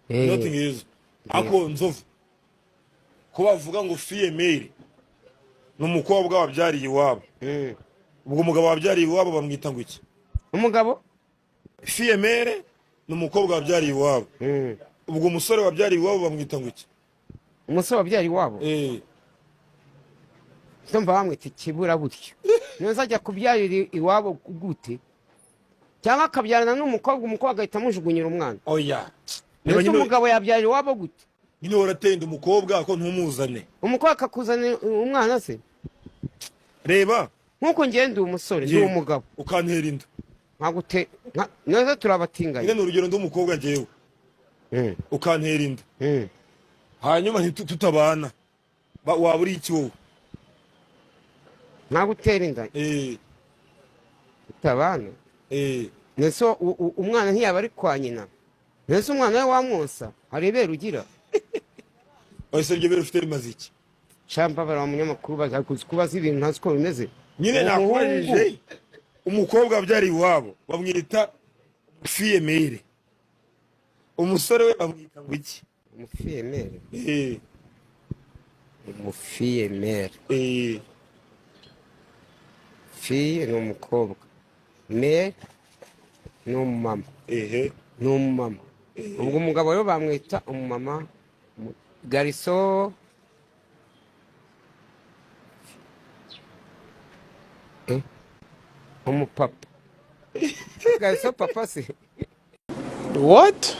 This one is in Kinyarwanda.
Inoti ngizo. Ako Nzovu, ko bavuga ngo fille-mère ni umukobwa wabyariye iwabo, ubwo umugabo wabyariye iwabo bamwita ngo iki? Umugabo? Fille-mère ni umukobwa wabyariye iwabo. Ubwo umusore wabyariye iwabo bamwita ngo iki? Umusore wabyariye iwabo? Eh. Ndumva bamwita ikibura butyo. Niyo ajya kubyarira iwabo gute? Cyangwa akabyarana n'umukobwa, umukobwa agahita amujugunyira umwana? Oya. Niba Mbese nyine umugabo yabyarira iwabo gute? Nyine waratenda umukobwa ko ntumuzane. Umukobwa akakuzanira umwana se? Reba. Nk'uko ngewe ndi umusore, ndi umugabo. Ukantera inda. Nkagute neza, turabatinganye. Nyine ni urugero, ndi umukobwa ngewe, ukantera inda, hanyuma tutabana, waba uri iki wowe? Nkagutera inda? Eh. Tutabana? Eh. Mbese umwana ntiyaba ari kwa nyina? Mbese umwana we wamwonsa? Hari ibere ugira? Ese iryo bere ufite rimaze iki? Shamba bara munyamakuru, bazakuzi kubaza ibintu ntazi uko bimeze. Nyine Umuhungu. nakubajije, umukobwa wabyariye iwabo bamwita fille-mère, umusore we bamwita ngo iki? Umufille-mère? Eh. Umufille-mère? Eh. Fille ni umukobwa, mère ni umumama. Ehe. Ni umumama. Ubwo umugabo rero bamwita umumama, garçon. Umupapa, garçon, papa se. What?